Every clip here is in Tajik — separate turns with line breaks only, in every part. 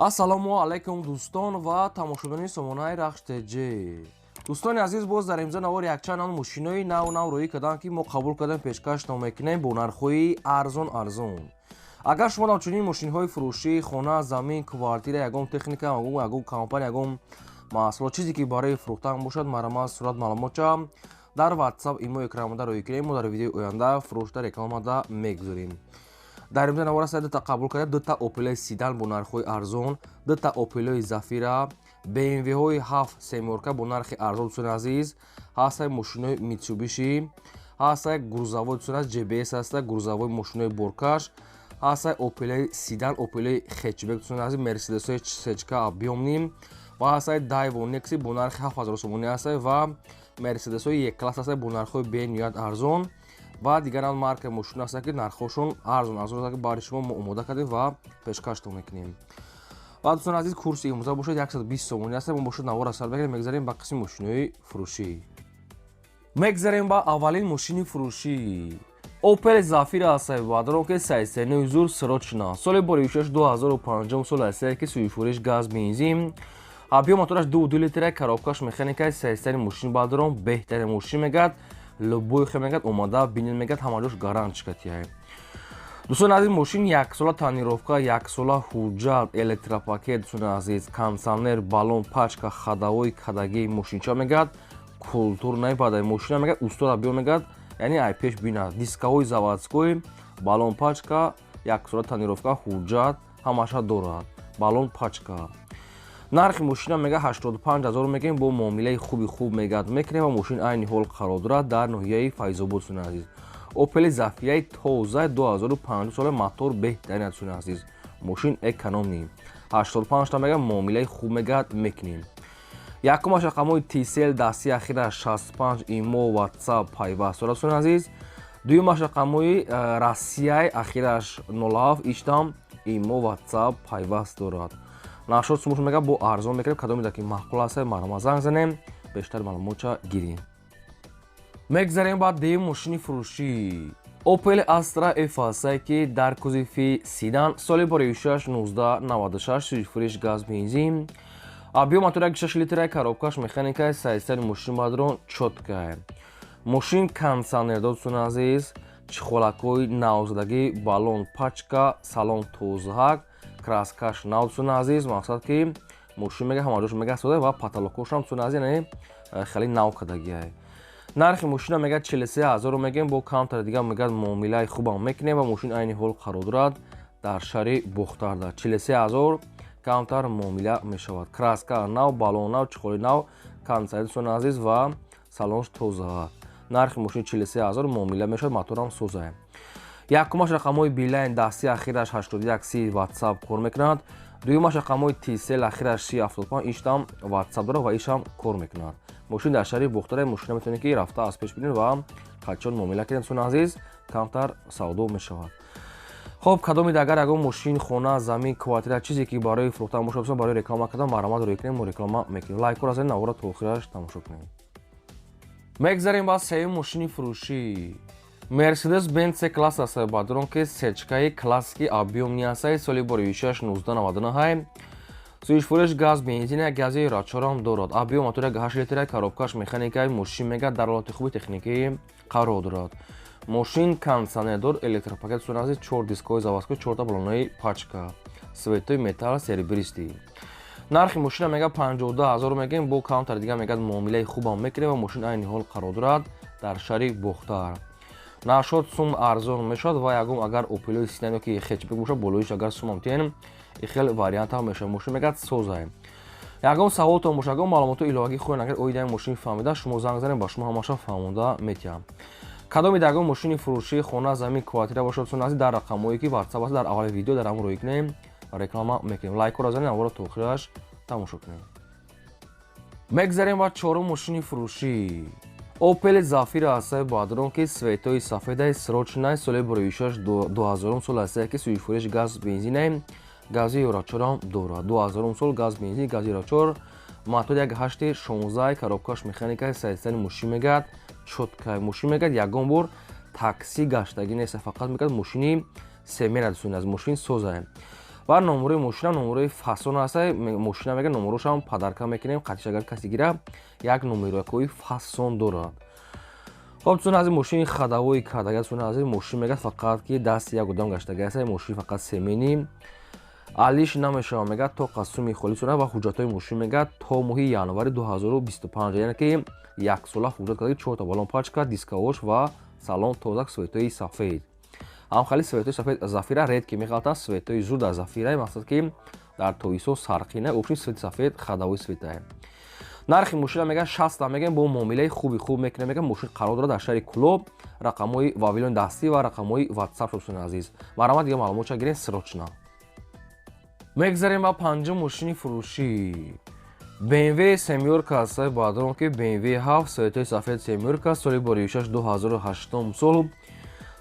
Ассалому алайкум, дӯстон ва тамошобинони сомонаи Рахш ТЖ. Дӯстони азиз, боз дар имзо навори якчанд нав мошинои нав нав рӯӣ карданд, ки мо қабул кардем, пешкаштон мекунем бо нархҳои арзон арзон. Агар шумо ҳамчунин мошинҳои фурӯшӣ, хона, замин, квартира, ягон техника, ягон компания, ягон маҳсулот, чизе ки барои фурӯхтан бошад, марҳамат, сурат, маълумотча дар WhatsApp, имо экранмода рӯӣ кунем. Мо дар видеои оянда фурӯшда рекламада мегузорем. Дар имзо навор аст дута қабул карда: дута Опелои седан бо нархҳои арзон, дута Опелои Зафира, БМВҳои ҳафт семёрка бо нархи арзон. Дӯстони азиз, ҳастаи мошинои Митсубиши, ҳастаи грузовой, дӯстони азиз, ЖБС ҳаста, грузовой, мошинои боркаш ҳастаи, Опелои седан, Опелои хэтчбек, дӯстони азиз, Мерседесҳои сечка объёмный ва ҳастаи Дайво Некси бо нархи 7000 сомонӣ ҳастаи ва Мерседесҳои Е-класс ҳастаи бо нархҳои бениҳоят арзон ва дигар ам маркаи мошин ҳастанд, ки нархҳошон арзон арзон ки барои шумо мо омода кардем ва пешкаштон мекунем. Ва, дӯстони азиз, курси имрӯза бошад 120 сомонӣ аст. Мо бошад навора сар мекунем, мегзарем ба қисми мошинои фурӯшӣ. Мегзарем ба аввалин мошини фурӯшӣ. Опел Зафира ҳастаи, баъдрон ки сайсенои зур, срочно, соли боришаш 2005 сол ҳастае, ки сӯйфуриш газ, бензин, объём мотораш 2,2 литра, коробкаш механикаи, сайстари мошин баъдрон беҳтарин мошин мегӯяд, любой хе мегӯяд, омада бинед, мегӯяд, ҳама ҷош гарантчикатия. Дӯстони азиз, мошин яксола тонировка, яксола ҳуҷҷат, электропакет, дӯстони азиз, кондитсионер, баллон, пачка, ходовой кадагии мошинча мегӯяд, культурный бадай мошина мегӯяд, устора биё мегӯяд, яъне ай пеш бинад, дисковой заводской, баллон, пачка, яксола тонировка, ҳуҷҷат ҳамаша дорад, баллон, пачка. Нархи мошина мега 85 ҳазор мегӯем, бо муомилаи хуби хуб мегӯяд мекунем. Ва мошин айни ҳол қарор дорад дар ноҳияи Файзобод. Дӯстони азиз, Опели Зафираи тоза 2005 сола, мотор беҳтарин, дӯстони азиз, мошин экономный. 85 та мега, муомилаи хуб мегӯяд мекунем. Якумаш рақамҳои Тисел, дасти ахира 65, имо, WhatsApp пайваст дорад, дӯстони азиз. Дуюмаш рақамҳои Россияй, ахираш 07, иштам имо, WhatsApp пайваст дорад. Нашод сумуш мега бо арзон мекунем. Кадоме ки маъқул аст, марҳамат, занг занем, бештар маълумотча гирем. Мегзарем ба дуюм мошини фурӯшӣ. Opel Astra F ҳастае, ки дар кузови седан, соли боришаш 1996, фуриш газ, бензин, объём мотор 6 литра, коробкаш механика, сайстари мошин бадрон чёткая мошин, кондитсионер, дӯстони азиз, чехолакҳои навзадагӣ, баллон, пачка, салон тозаҳак, краскаш нав, дӯстони азиз. Мақсад ки мошин мега ҳама ҷош мега сода ва потолокошам, дӯстони азиз, яъне хеле нав кардагиай. Нархи мошина мега 43 ҳазору мегӯем, бо камтар дигар мегӯяд муомилаи хубам мекунем. Ва мошин айни ҳол қарор дорад дар шаҳри Бохтарда. 43 ҳазор, камтар муомила мешавад. Краска нав, баллон нав, чехоли нав, кондитсионер, дӯстони азиз, ва салонш тоза. Нархи мошин 43 ҳазор, муомила мешавад, моторам соза. Якумаш рақамҳои Билайн, дасти ахираш 81 си, WhatsApp кор мекунад. Дуюмаш рақамҳои Тисел, ахираш 30 75, иштам WhatsApp дорад ва ишам кор мекунад. Мошин дар шаҳри Бохтара. Мошина метавонед ки рафта аз пеш бинед ва қачон муомила кунед, дӯстони азиз, камтар савдо мешавад. Хоб, кадоме агар ягон мошин, хона, замин, квартира, чизе ки барои фурӯхтан бошад, барои реклама кардан, марҳамат, рӯй кунем, мо реклама мекунем. Лайкҳоро занед, навора то охираш тамошо кунем. Мегзарем ба сеюм мошини фурӯшӣ. Мерседес Бенц С класс аст, бадрон ки сечкаи классики объёмный ҳастаи, соли боришаш 1999, сӯишфуриш газ, бензин, гази рачорам дорад, объём мотор 8 литра, коробкаш механикаи. Мошин мега дар ҳолати хуби техникӣ қарор дорад. Мошин кондитсионер дор, электропакет, сунази, чор дискҳои заводской, чорта баллонои пачка, светои металл серебристый. Нархи мошина мега 52 ҳазор мегӯем, бо камтар дига мегӯяд муомилаи хубам мекунем. Ва мошин айни ҳол қарор дорад дар шаҳри Бохтар. Нашод сум арзон мешавад. Ва ягон агар Опелои седан ки хэтчбек бошад, болоиш агар сумам тиен, хел вариантам мешавад. Мошин мегӯяд созае. Ягон саволтон бошад, ягон маълумоти иловагӣ хоҳед, агар оидаи мошин фаҳмида, шумо занг занед, ба шумо ҳамаша фаҳмонда метиҳам. Кадоме ягон мошини фурӯшӣ, хона, замин, квартира бошад, сунази, дар рақамҳое ки WhatsApp аст дар аввали видео, дар ҳамон рӯй кунем, реклама мекунем. Лайкҳоро занед, навора то охираш тамошо кунем. Мегзарем ба чорум мошини фурӯшӣ. Опел Зафира ҳастаи, баъдрон ки светои сафедаи, срочный, соли бурӯишаш 2000 сол ҳастае, ки сӯйфуриш газ, бензине, гази ёрачорам дорад. 2000 сол, газ, бензин, гази ёрачор, мотор як ҳашти 16, коробкаш механикаи, сайстани мошин мегӯяд чёткай мошин, мегӯяд ягон бор такси гаштагӣ нест, фақат мегӯяд мошини семера, дӯстони аз мошин созае. Ва номерои мошина номерои фасон аст. Мошина мега, номерошам подарка мекунем. Қатиш агар касе гира, як номеракҳои фасон дорад. Хоб, дӯстони азиз, мошини ходовой кардага. Дӯстони азиз, мошин мегӯяд, фақат ки дасти як одам гаштага аст. Мошин фақат семейный, алиш намешавад, мегӯяд, то қасуми холис ва ҳуҷҷатҳои мошин, мегӯяд, то моҳи январи 2025, яъне ки яксола ҳуҷҷат кардаги. Чорта балон пачка, дисковош ва салон тозак, светои сафед. Ҳамхали светои сафед Зафира редко меғалтанд, светои зуд дар Зафира, мақсад ки дар тоисо сарқина. Общий свети сафед, ходовой светае. Нархи мошина мегӯяд, 60 мегӯям, бо муомилаи хуби хуб мекунем. Мегӯям, мошин қарор дорад дар шаҳри Кӯлоб. Рақамҳои Вавилони дастӣ ва рақамҳои Ватсап. Дӯстони азиз, марҳамат, дига маълумотша гирем срочно. Мегзарем ба панҷум мошини фурӯшӣ. BMW семёрка аст. Баъдон ки BMW 7, светои сафед, семёрка, соли боришаш 2008 сол,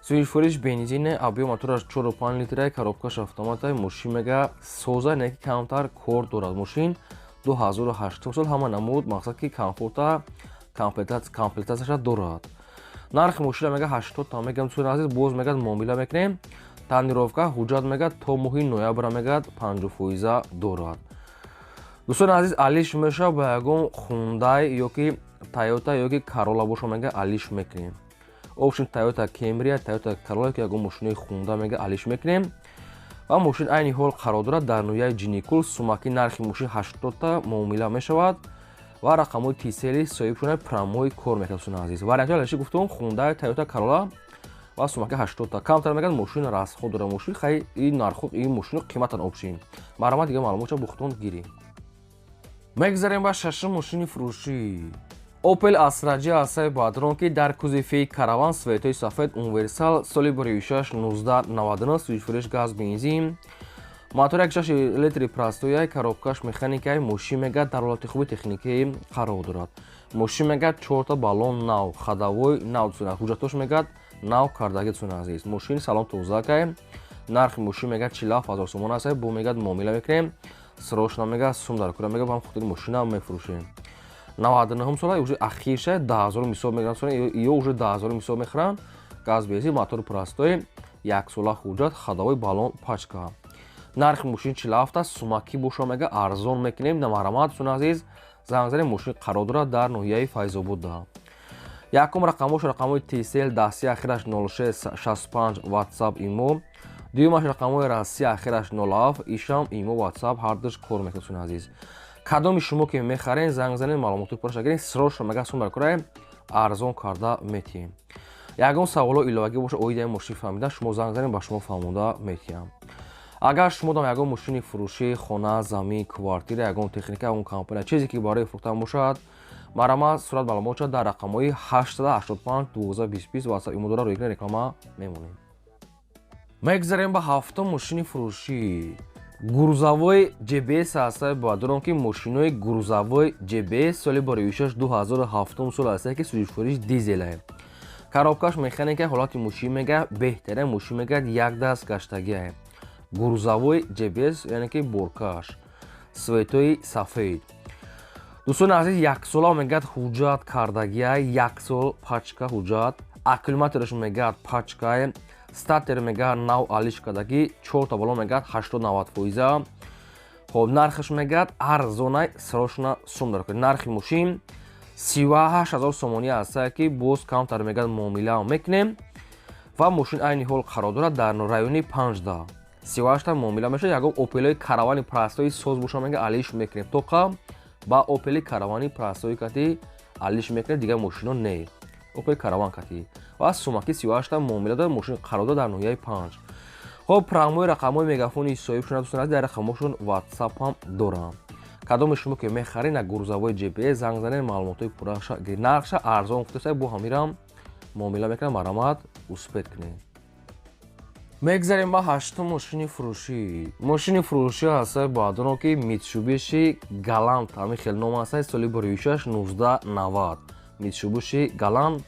сӯзишвориш бензине, объём мотораш 4,5 литрай, коробкаш автоматай. Мошин мега, соза, не ки камтар кор дорад. Мошин 2008 сол, ҳама намуд, мақсад ки комфорта, комплектацияша дорад. Нархи мошина мега, 80 та мегам. Дӯстони азиз, боз мегад, муомила мекунем. Тонировка, ҳуҷҷат мегад, то моҳи ноябра, мегад, 50 фоиза дорад. Дӯстони азиз, алиш мешавад ба ягон Хундай ёки Тойота ёки Карола боша, мега, алиш мекунем. Общем, Тойота Кемрия, Тойота Карола ёки ягон мошинои Хунда, мега, алиш мекунем. Ва мошин айни ҳол қарор дорад дар ноҳияи Ҷиникул. Сумаки нархи мошин 80та, муомила мешавад ва рақамҳои Тисели соҳибшона прямой кор мекунад. Дӯстони азиз, вариантҳои алиши гуфтум: Хундай, Тойота Карола ва сумаки 80та. Камтар мегӯяд, мошин расход дорад. Мошин хай, ин нарху ин мошину қиматан. Общий, марҳамат, дига маълумотша бухтон гирӣ. Мегзарем ба шашум мошини фурӯшӣ. Опел Астра Ҷ ҳастаи бадрон, ки дар кузови Караван, светои сафед, универсал, соли боришаш 1999, сӯзишвориш газ, бензин, мотор 1,6 литри простояй, коробкаш механикай. Мошин мегӯяд, дар ҳолати хуби техникӣ қарор дорад. Мошин мегӯяд, чорта баллон нав, ходовой нав, ҳуҷҷатош мегӯяд, нав кардаги. Дӯстони азиз, мошин салон тозакай. Нархи мошин мегӯяд, 47 000 сомон аст. Бо мегӯяд, муомила мекунем. Срочно мегӯяд, сум дар кора, мегӯяд, ҳам хотири мошина мефурӯшем. 99-ум сола, уже ахирша, 10 000 мисол мегӯянд, ё уже 10 000 мисол мехӯранд. Газ, бензин, мотор простой, яксола ҳуҷҷат, ходовой, баллон пачка. Нархи мошин 47 аст. Сумакӣ боша, мега, арзон мекунем. Намарҳамат, дӯстони азиз, занг занем. Мошин қарор дорад дар ноҳияи Файзобода. Якум рақамош рақамҳои Тисел дасти, ахираш 0665, Ватсап, Имо. Дуюмаш рақамҳои Россия, ахираш 07, ишам Имо, Ватсап, ҳардуш кор мекунад. Дӯстони азиз, кадоми шумо ки мехарен, занг занед, маълумоти пурраша гиред. Срочно мега, сум дар кораем, арзон карда метиҳем. Ягон саволо иловагӣ боша оиди ин мошин фаҳмида, шумо занг занед, ба шумо фаҳмонда метиҳам. Агар шумо дам ягон мошини фурӯшӣ, хона, замин, квартира, ягон техника, ягон компания, чизе ки барои фурӯхтан бошад, марҳамат, сурат маълумот дар рақамҳои 885 12 20 20 WhatsApp, Имо дора, рӯйкна реклама мемонем. Мегзарем ба ҳафтум мошини фурӯшӣ. Грузовой JBS ҳаста. Баъдорам ки мошинои грузовой JBS, соли боришаш 2007 сол аста, ки сӯзишвориш дизелае, коробкаш механика. Ҳолати мошин мега, беҳтарин мошин, мегӯяд, як даст гаштагиае. Грузовой JBS, яъне ки боркаш, светои сафед. Дӯстони азиз, яксола мегӯяд, ҳуҷҷат кардагия, як сол пачка ҳуҷҷат. Аккумулятораш мегӯяд, пачкае. Стартер мегӯяд, нав алиш кардагӣ. Чорта бало мегӯяд, 80-90 фоиза. Хоб, нархаш мегӯяд, арзонай. Срочно сум дар нархи мошин 38 000 сомонӣ аста, ки боз камтар мегӯяд, муомила мекунем. Ва мошин айни ҳол қарор дорад дар райони Панҷда. 38та, муомила мешавад. Ягон Опелои Каравани простои соз боша, мега, алиш мекунем. Тоқа ба Опели Каравани простои кати алиш мекунем, дигар мошино не, Опел Караван кати. Ва сумаки 38та, муомила дорад. Мошин қарор дорад дар ноҳияи Панҷ. Хоб, прямой рақамҳои мегафони соҳибшон, дӯстон, дар рақамҳошон Ватсап ҳам дорам. Кадоме шумо ки мехаред на грузовой JBS, занг занед, маълумотҳои пурраша. Нархша арзон гуфтаса, бо ҳамирам муомила мекунам. Марҳамат, успеть кунед. Мегзарем ба ҳаштум мошини фурӯшӣ. Мошини фурӯшӣ ҳастаи баъдоно ки Митсубиши Галант, ҳамин хел ном ҳастаи, соли боришаш 1990. Митсубиши Галант,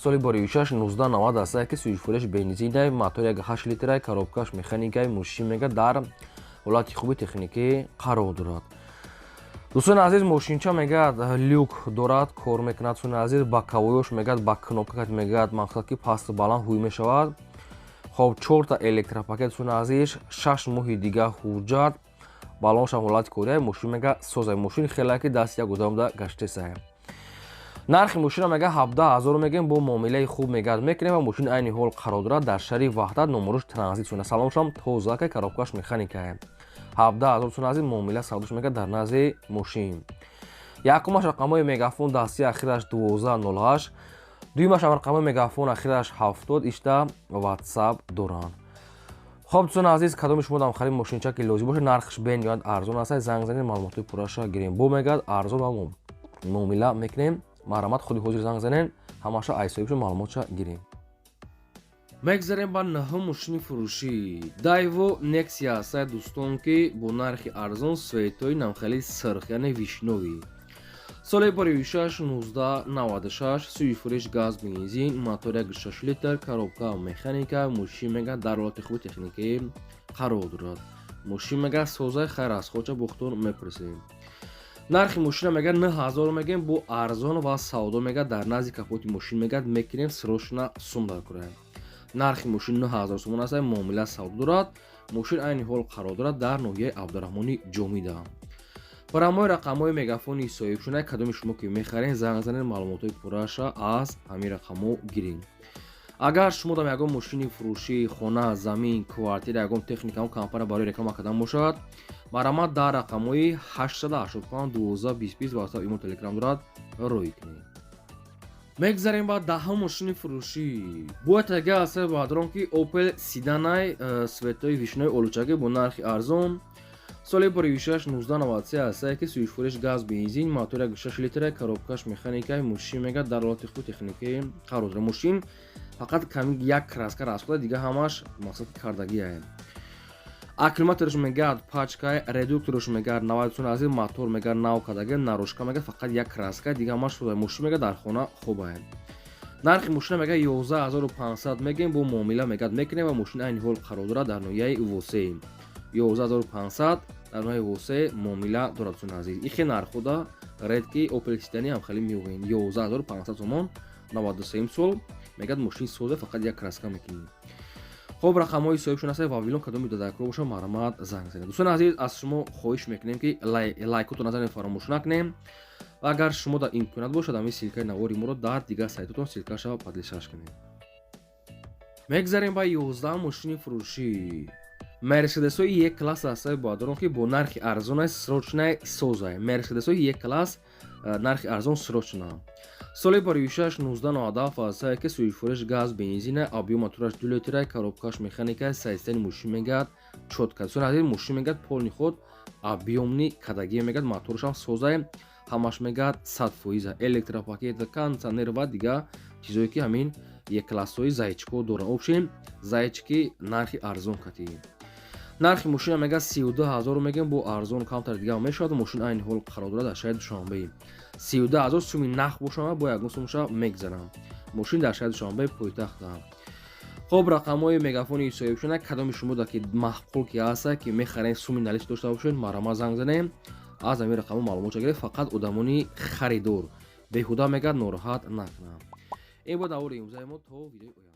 соли боришаш 1990 ҳастае, ки сӯзишвориш бензинай, мотор 1,8 литрай, коробкаш механикай. Мошин мега, дар ҳолати хуби техникӣ қарор дорад. Дӯстони азиз, мошинча мегӯяд, люк дорад, кор мекунад. Дӯстони азиз, боковойош мегӯяд, ба кнопка мегӯяд, мақсад ки пасту баланд ҳуй мешавад. Хоб, чорта электропакет, дӯстони азиз, 6 моҳи дига ҳуҷҷат, балоншам ҳолати кория. Мошин мега созай, мошин хеле ки даст як одамда гаштесай. Нархи мошина мега 17 000 мегем, бо муомилаи хуб мегад мекунем. Ва мошин айни ҳол қарор дорад дар шаҳри Ваҳдат, номаруш транзит суна, салоншам тозака, коробкаш механикае. 17 000, дӯстони азиз, муомила савдош мега дар назди мошин. Якумаш рақамҳои мегафон дасти ахираш 1208, дуюмаш рақамҳои мегафон ахираш 70, ишта ватсап доранд. Хоб, дӯстони азиз, кадоми шумо дам харид мошинча ки лозим бошад, нархш бениҳоят арзон аст, занг занед, маълумотҳои пурраша гирем. Бо мегӯяд, арзон ва муомила мекунем. Марҳамат, худи ҳозир занг занед, ҳамаша айсоибшо маълумотша гирем. Мегзарем ба наҳум мошини фурӯшӣ. Дайво Нексия ҳастад, дӯстон, ки бо нархи арзон, цветои намхели сирх, яъне вишнёвый. Соли бароишаш 1996, сӯи фурӯш газ, бензин, мотор 1,6 литр, коробка механика. Мошин мега дар ҳолати хуби техникӣ қарор дорад. Мошин мега созаи хайр аз хоча бухтон мепурсем. Нархи мошина мега 9000 мегем, бо арзон ва савдо мега дар назди капоти мошин мегад мекунем, срочно сум даркунем. Нархи мошин 9000 сомон аст, муомила савдо дорад. Мошин айни ҳол қарор дорад дар ноҳияи Абдураҳмони Ҷомида. Барамои рақамҳои мегафони соҳибшуна, кадоми шумо ки мехарен, занг занед, маълумотҳои пурраша аз ҳамин рақамҳо гиред. Агар шумо дам ягон мошини фурӯшӣ, хона, замин, квартира, ягон техника, компания барои реклама кардан бошад, марҳамат, дар рақамҳои 885 12 20 20 WhatsApp, имо, Телеграм дорад, рӯй кунед. Мегзарем ба даҳум мошини фурӯшӣ. Бояд тага аста баъдрон ки Опел седанай, цветои вишнёвый, олучагӣ, бо нархи арзон. Соли бароишаш 1993 ҳастае, ки сӯишфуриш газ, бензин, мотор 1,6 литра, коробкаш механикаи. Мошин мега дар ҳолати хуб техникӣ қарор дорад. Мошин фақат ками як краска расход, дига ҳамаш мақсад кардагие. Аккумуляторш мегӯяд пачкай, редукторш мегӯяд 90 азин, мотор мегӯяд нав кардаги, наружка мегӯяд фақат як краска, дига ҳамаш шуда. Мошин мегӯяд дар хона хубае. Нархи мошина мегӯяд 11 500 мегӯем, бо муомила мегӯяд мекунем. Ва мошин айни ҳол қарор дорад дар ноҳияи Восе. 11 500 дар ноҳияи Восе муомила дорад. Дӯстони азиз, ихе нархода редки Опел седани ҳам хеле меоянд. 11 500 сомон, 93 сол мегӯяд, мошин соза, фақат як краска мекунем. Хоб, рақамҳои соҳибшон аст Вавилон. Кадоми додакро боша, марҳамат, занг занед. Дӯстони азиз, аз шумо хоҳиш мекунем, ки лайкотон назанед, фаромӯш накунем. Ва агар шумо дар имконият бошад, ҳамин ссылкаи навори моро дар дигар сайтотон ссылкаша поделиться кунед. Мегзарем ба 11 мошини фурӯшӣ. Мерседесҳои Е класс ҳастаи боадорон, ки бо нархи арзонай, срочный, созай. Мерседесҳои Е класс, нархи арзон, срочно. Соли бароишаш 1997 ҳастае, ки сӯишфуриш газ, бензина, объём мотораш 2 литра, коробкаш механика. Состояние мошин мегӯяд чётко. Дӯстони азиз, мошин мегӯяд полный ход, объёмный кадагия, мегӯяд моторашам созай, ҳамаш мегӯяд 100%, электропакет, кондиционер ва дигар чизое ки ҳамин Е классҳои зайчико доранд. Общем, зайчики нархи арзон катӣ. Нархи мошина мегӯяд 32 000 мегӯем, бо арзон камтар дига мешавад. Мошин айни ҳол қарор дорад дар шаҳри Душанбе. 32 000 суми нах бошад, бо ягон сумша мегзарам. Мошин дар шаҳри Душанбе, пойтахта. Хоб, рақамҳои мегафони соҳибшона, кадоми шумо да ки маъқул ки ҳаста, ки мехарем, суми наличный дошта бошед, марҳамат, занг занем, аз ҳамин рақамҳо маълумот гиред. Фақат одамони харидор беҳуда мегӯяд нороҳат накунам. Ин буд навори имрӯзаи мо. То видеои оянда.